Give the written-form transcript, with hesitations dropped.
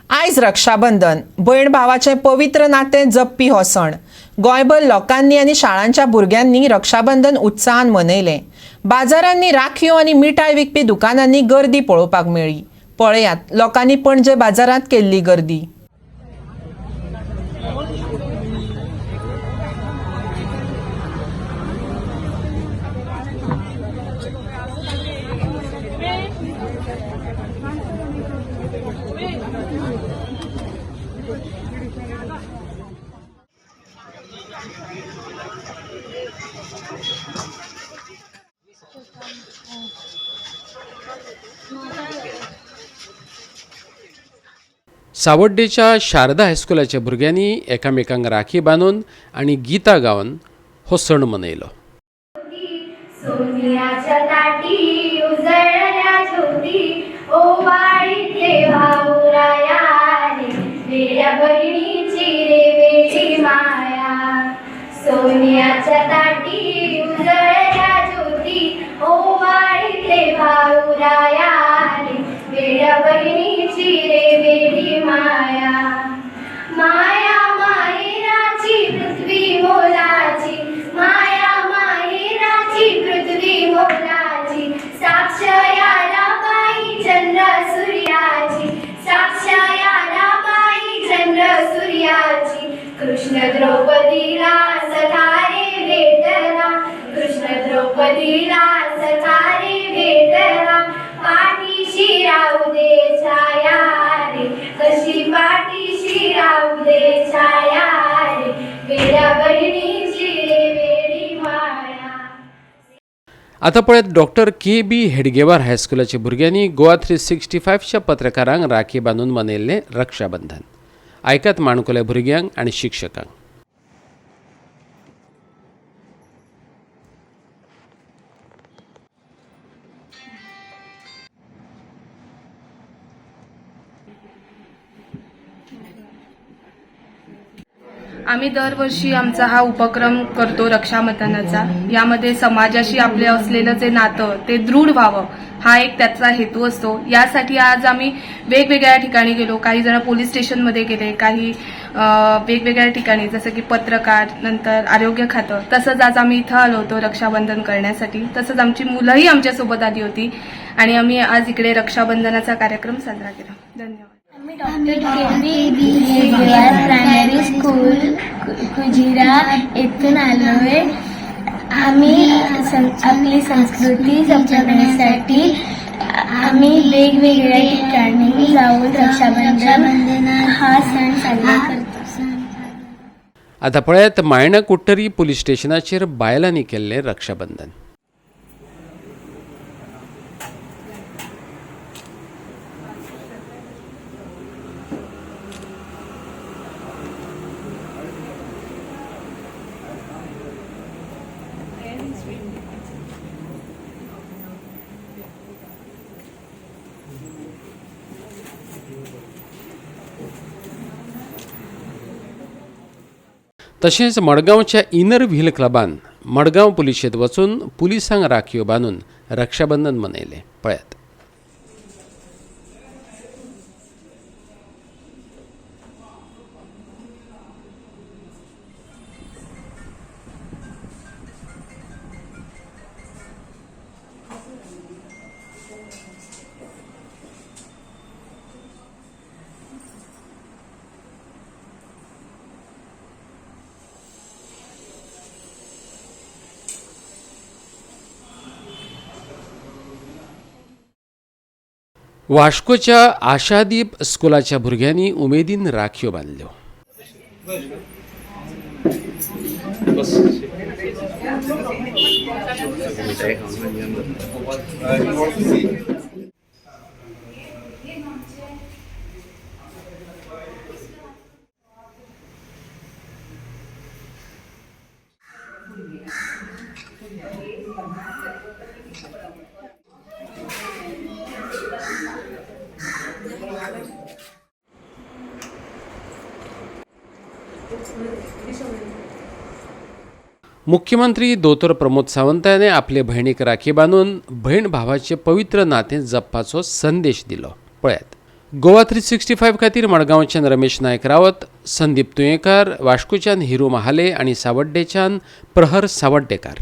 आयज रक्षाबंधन भयण भावाचें पवित्र नातें जपपी हो सण. गोंयभर लोकांनी आनी शाळांच्या भुरग्यांनी रक्षाबंधन उत्साहान मनयलें. बाजारांनी राखयो आनी मिठाय विकपी दुकानांनी गर्दी पळोवपाक मेळ्ळी. पळयात लोकांनी पणजे बाजारांत केल्ली गर्दी. सावड्डेच्या शारदा हायस्कुलाच्या भुरग्यांनी एकामेकांक राखी बांदून आनी गितां गावन हो सण मनयलो. सोनियाच्या ताटी उजळल्या ज्योती, ओवाळीतले भाऊराया रे, वेड्या बहिणीची रे वेडी माया. सोनियाच्या ताटी उजळल्या ज्योती, ओवाळीतले भाऊराया रे, वेड्या बहिणीची रे वेडी माया. माया माहेराची पृथ्वी मोलाची, माया माहेराची पृथ्वी मोलाची, साक्ष याला पायी चंद्र सूर्याची, साक्ष याला पायी चंद्र सूर्याची. कृष्ण द्रौपदीला सखारे भेटला, कृष्ण द्रौपदीला सखारे भेटला, पाठीशी राहू दे छाया रे, कशी पाठीशी राहू दे छाया रे, वेड्या बहिणीची रे वेडी माया. आतां पळयात डॉक्टर के बी हेडगेवार हायस्कुलाच्या भुरग्यांनी गोवा 365च्या पत्रकारांक राखी बांदून मनयल्लें रक्षाबंधन. आयकात माणकुल्या भुरग्यांक आनी शिक्षकांक. आम्ही दरवर्षी आमचा हा उपक्रम करतो रक्षाबंधनाचा. यामध्ये समाजाशी आपले असलेलं जे नातं ते दृढ व्हावं हा एक त्याचा हेतू असतो. यासाठी आज आम्ही वेगवेगळ्या ठिकाणी गेलो. काही जण पोलीस स्टेशनमध्ये गेले, काही वेगवेगळ्या ठिकाणी जसं की पत्रकार, नंतर आरोग्य खातं. तसंच आज आम्ही इथं आलो होतो रक्षाबंधन करण्यासाठी. तसंच आमची मुलंही आमच्यासोबत आली होती आणि आम्ही आज इकडे रक्षाबंधनाचा कार्यक्रम साजरा केला. धन्यवाद. आम्ही doctor K B Hedgewar primary school Kujira येथून आलो आहे. आम्ही आपली संस्कृती जपण्यासाठी आम्ही वेगवेगळ्या ठिकाणी जाऊन रक्षाबंधन हा सण साजरा करतो. आतां पळयात मायणा कुडटरी पुलीस स्टेशनाचेर बायलांनी केल्लें रक्षाबंधन. तशेंच मडगांवच्या इनर व्हील क्लबान मडगांव पुलिशेंत वचून पुलिसांक राखयो बांदून रक्षाबंधन मनयलें. पळयात. वास्कोच्या आशादीप स्कुलाच्या भुरग्यांनी उमेदीन राखयो बांदल्यो. मुख्यमंत्री दोतोर प्रमोद सावंत हाणें आपले भयणीक राखी बांदून भयण भावाचें पवित्र नातें जपपाचो संदेश दिलो. पळयात. गोवा 365 खातीर मडगांवच्यान रमेश नायक रावत, संदीप तुयेंकार, वास्कोच्यान हिरू महाले आनी सावड्डेच्यान प्रहर सावड्डेकार.